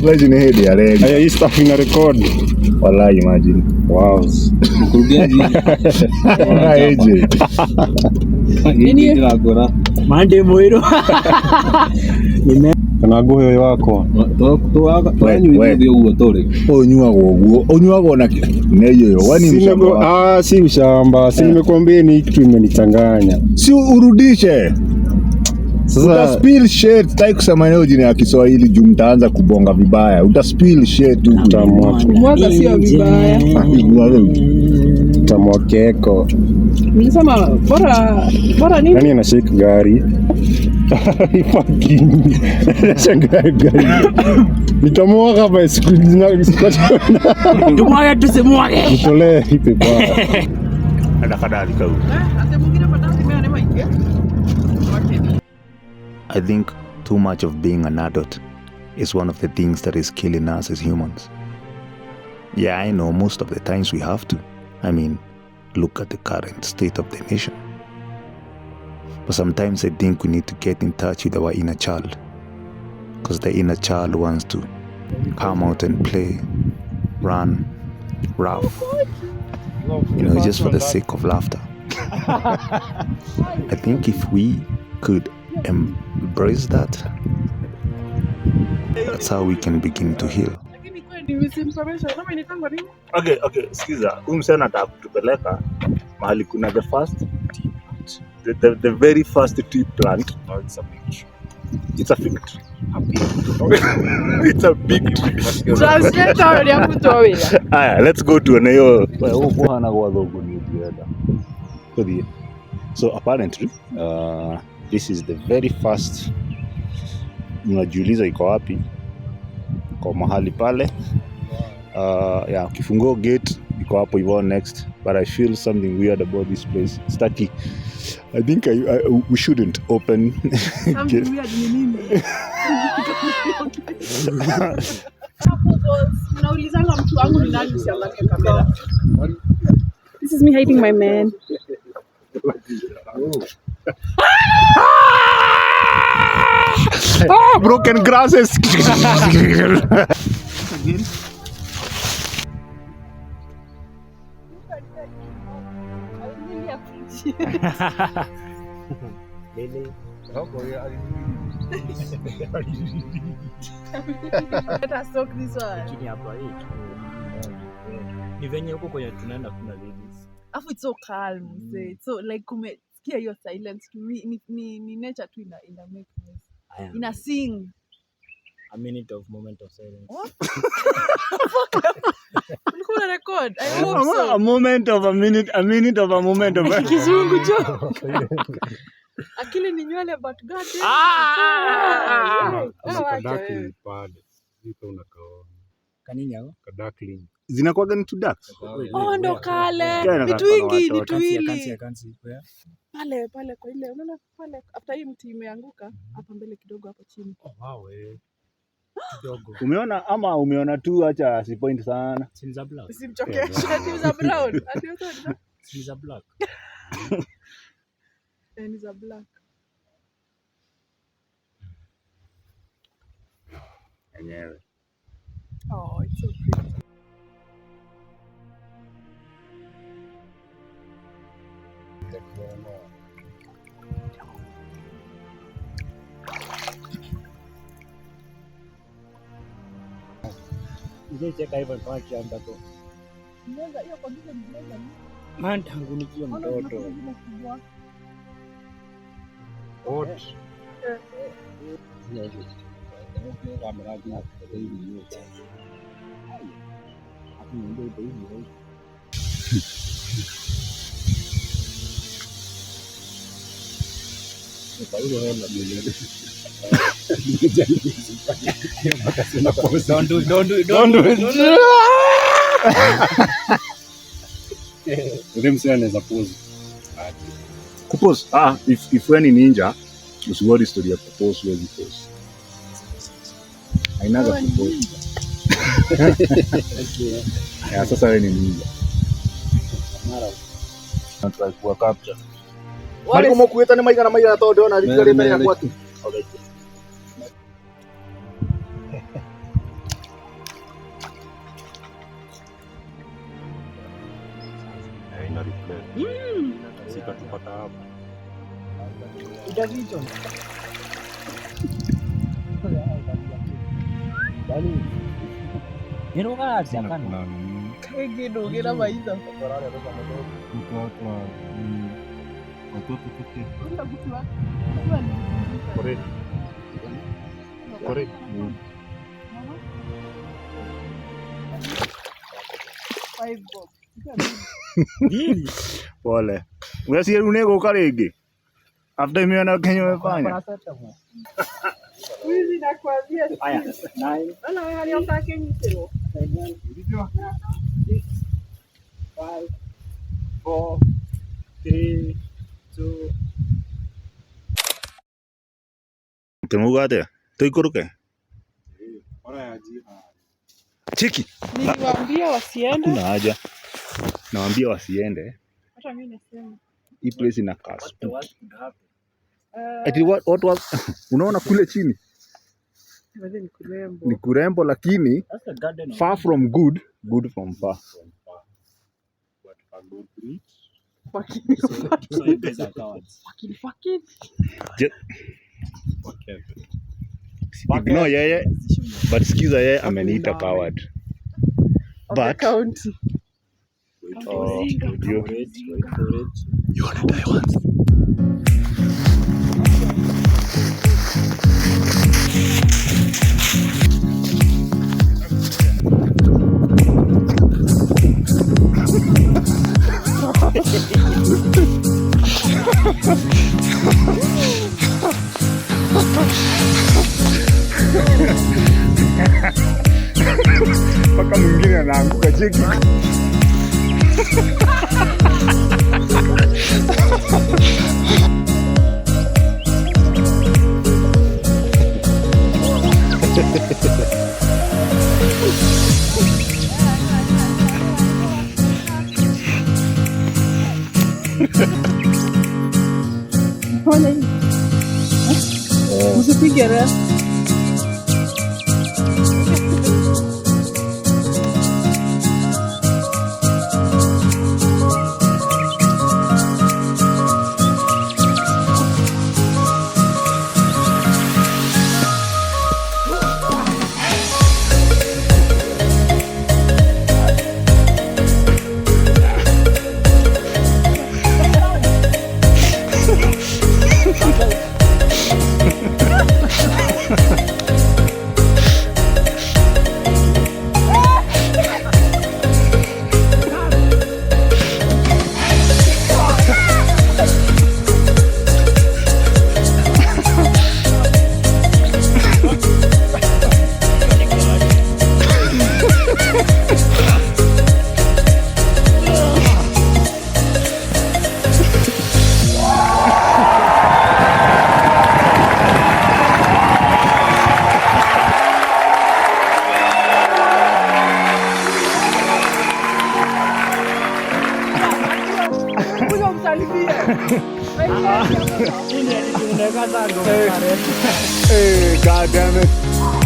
Imagine hedi ya reli. Aya, hii stuff ina record. Wallahi imagine. Wow. Mkurugenzi. Ona AJ. Nini ndĩragũra? Mande mwiro. Kana nguhe ũyũ wakwa. Twanyuithia ũguo tũrĩ. Ũnyuagwo ũguo. Ũnyuagwo na neyo yo. Wani Si mshamba wako. si ushamba. Si nimekuambia ni kitu imenichanganya. Si urudishe. Sasa Utaspill shit. Sitaki kusema hiyo jina ya Kiswahili juu mtaanza kubonga vibaya. Utaspill shit huku. Kumwaga sio vibaya. Tamwakeko. Nilisema bora bora nini? Nani anashake gari? Fucking. Anashangaa gari. Nitamwaga hapa siku Tumwage tusimwage. nitolee hii pepa. Kadhalika huko. Ate mwingine patati mimi anema ingia. I think too much of being an adult is one of the things that is killing us as humans. Yeah, I know most of the times we have to. I mean, look at the current state of the nation. But sometimes I think we need to get in touch with our inner child. Because the inner child wants to come out and play, run, rough, just for the sake of laughter. I think if we could embrace that, that's how we can begin to heal. Lakini kweli ni misinformation. Kama inatangwa nini? Okay, okay, sikiza. Huyu msichana anataka kutupeleka mahali kuna the first tea plant. The very first tea plant. No, it's a big tree. It's a fig tree. It's a big tree. Translator ya kutoa wira. Aya, let's go to eneo. Kuhana gwa thũngũ niĩ ndirenda. Tũthiĩ. So apparently, this is the very first. Unajiuliza iko wapi? Kwa mahali pale. Yeah, ukifungua gate iko hapo hivyo next, but I feel something weird about this place. Staki. I think we shouldn't open Something gate. weird ni nini? Unaulizanga mtu wangu ni nani usiangalie kamera. This is me hiding my man. Ah, broken grasses. I really appreciate. Let us talk this one. Lakini hapa hii ni venye huko kwenye tunaenda kuna ladies. Afu it's so calm, mzee. It's so like kumesikia hiyo silence to me ni nature tu ina make noise. Aya, Ina sing. A minute of moment of silence. What? Ulikuwa una record? I hope so. A moment of a minute, a minute of a moment of a Kizungu jo. Akili ni nywele but God damn. Ah! Kadakling pale. Sijui kama unakaona. Kanini hao? Kadakling. Zinakuwaga ni two ducks. Oh, ndo kale. Yeah, Ni inakaa twingi, kama ni watoto. tuwili. I can't see. Where? Pale pale kwa ile unaona pale after hii mti imeanguka hapa mbele kidogo hapo chini. Oh, wow, eh. Kidogo. Umeona ama umeona tu, acha asipoint sana. Si ni za black. Usimchokeshe ati za brown. Ati hizo ni za Si ni za black. eh, ni za black. Enyewe. Oh, it's so pretty. Nilicheka hivyo kwa kiamba tu. Meza hiyo kwa vile ni meza ni. Man, tangu nikiwa Ona mtoto. kuna zile kubwa. Hot. Don't do it, don't do it, Don't don't do it. Ule msee anaweza pose. Kupose. Ah, if wewe ni ninja, usiworry story ya kupose, huwezi pose. Hainaga Wewe ni kupose. ninja. Yeah, sasa wewe ni ninja. Natry kuwa capture. Wale Mariko mokuĩte nĩ maigana maigana tondũ ndĩrona Merĩ, rika merĩ. gwatu. Kaingĩ ndũgĩra maitho. Kore. Five bob. Pole. Unasikia uneko rĩngĩ after imeona Kenya umefanya. Wizi nakwambia. Ona wewe harĩa ũtakĩnyitĩrwo. 5, 4, 3, 2. Tũmauga atĩa? Tũikũrũke? Cheki. Niliwaambia wasiende. Hakuna haja. Nawaambia wasiende. Hata mimi nasema. Hii place inakaa What the spooky. worst could happen? Ati what was unaona kule chini Wewe ni kurembo. ni kurembo lakini That's the garden of far from good, good from far. Fucking So you guys are cowards. fucking fucking. Ignore yeye but sikiza yeye ameniita coward. Of the But county. oh, you Wait, wait for it. you wanna die once. Mpaka mwingine anaanguka cheki. Fanya hivi. Usipige ref. Kuja umsalimie. Hey, God damn it.